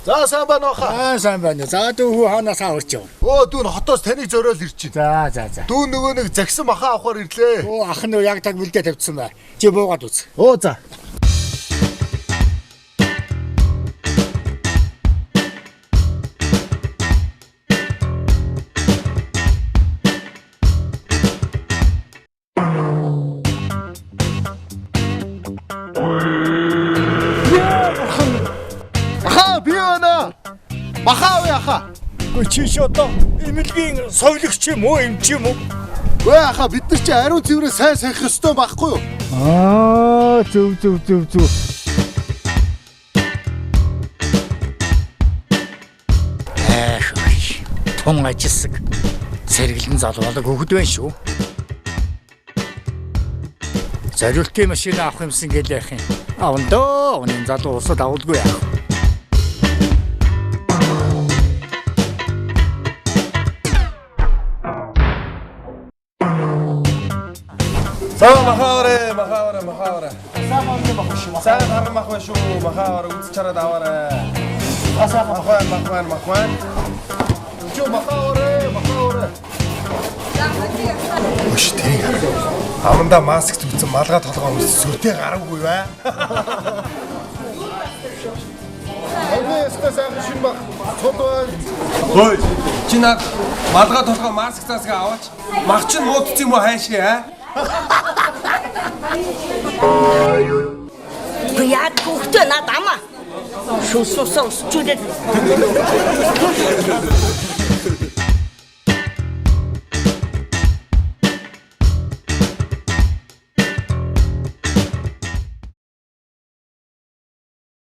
За сайн байна уу хаа? Аа сайн байна. За дүү хүү хаанаас аварч яв? Өө дүү н хотоос таныг зориул ирж байна. За за за. Дүү нөгөө нэг загсан маха авахар ирлээ. Оо ах нь яг таг бэлдээ тавьчихсан бай. Чи буугаад үз. Өө за. Аха би байна. Маха авъя аха. Үгүй чи чи одоо эмнэлгийн совлогч юм уу эмч юм уу? Өө аха бид нар чи ариун цэврээ сайн сахих ёстой байхгүй юу? Аа зөв зөв зөв зөв. Ээх тун ажилсаг сэргэлэн залуулаг хөхд байна шүү. Зориултын машин авах юмсан гээл яах юм. Аван дөө. Үнэн залуу усад авалгүй яах. За махаарэ, махаарэ, махаарэ. Сайн харан мах байна шүү. Махаарэ үзэж хараад аваарэ. Мах байна, мах байна, мах байна. Чи маха аваарэ, маха аваарэ. Өш тэрийг хар. Амандаа маск зүгтсэн малгай толгой өмс сүртэй гараагүй бай. Хамгийн ястай сайхан шин бах. Цод байна. Хөөе. Чи над малгай толгой маск заасгаа аваач. Мах чинь муудсан юм уу хайшээ аа? Үгүй яад хүүхдээ над амаа. Шүлсүүсээ өсчүүлээд.